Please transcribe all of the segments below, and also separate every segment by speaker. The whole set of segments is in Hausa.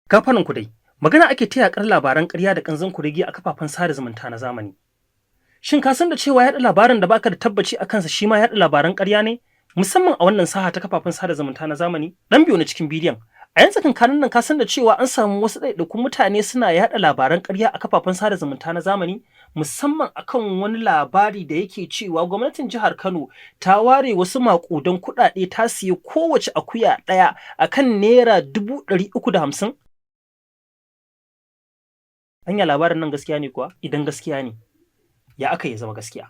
Speaker 1: Gafanin ku dai, magana ake ta yakar labaran ƙarya da ƙanzon kurege a kafafen sada zumunta na zamani. Shin ka san da cewa yaɗa labarin da baka da tabbaci a kansa shi ma yaɗa labaran ƙarya ne? Musamman a wannan saha ta kafafen sada zumunta na zamani? Dan biyo na cikin bidiyon. A yan tsakankanin nan ka san da cewa an samu wasu ɗaiɗaikun mutane suna yaɗa labaran ƙarya a kafafen sada zumunta na zamani, musamman akan wani labari da yake cewa gwamnatin jihar Kano ta ware wasu maƙudan kuɗaɗe ta siya kowace akuya ɗaya akan ₦350,000. Anya labarin nan gaskiya ne kuwa? Idan gaskiya ne, ya aka ya zama gaskiya?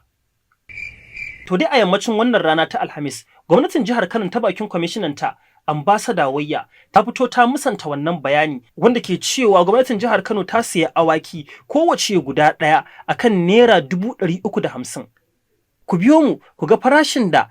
Speaker 1: To dai a yammacin wannan rana ta Alhamis, gwamnatin jihar Kano ta bakin kwamishinanta Ambasada Wayya ta fito ta musanta wannan bayani wanda ke cewa gwamnatin jihar Kano ta siya awaki kowace guda ɗaya akan ₦350,000. Ku biyo mu ku ga farashin da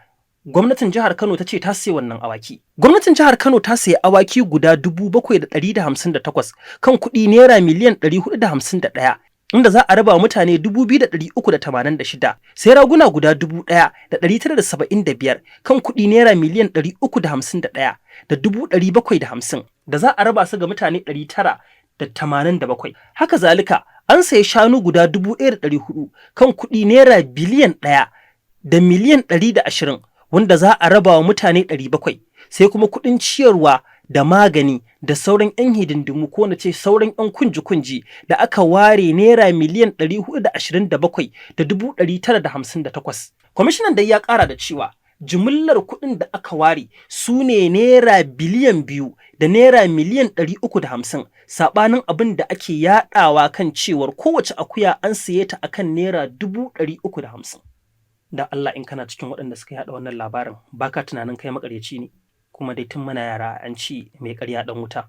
Speaker 1: gwamnatin jihar Kano ta ce ta siya wannan awaki. Gwamnatin jihar Kano ta siya awaki guda 7,158 kan kuɗi ₦451,000,000 inda za a raba wa mutane 2,386, sai raguna guda 1,975 kan kuɗi ₦351,750,000 da za a raba su ga mutane 987. Haka zalika an sayi shanu guda 1,400 kan kuɗi ₦1,120,000,000 wanda za a raba wa mutane 700, sai kuma kuɗin ciyarwa da magani da sauran 'yan hidindimu, ko na ce sauran 'yan kunji-kunji, da aka ware ₦427,958,000. Kwamishinan dai ya ƙara da cewa jimillar kuɗin da aka ware su ne ₦2,350,000,000, saɓanin abin da ake yaɗawa kan cewar kowace akuya an siye ta akan ₦350,000. Da Allah, in kana cikin waɗanda suka yaɗa wannan labarin, baka tunanin kai maƙaryaci ne? Kuma dai tun muna yara an ce mai ƙarya ɗan wuta.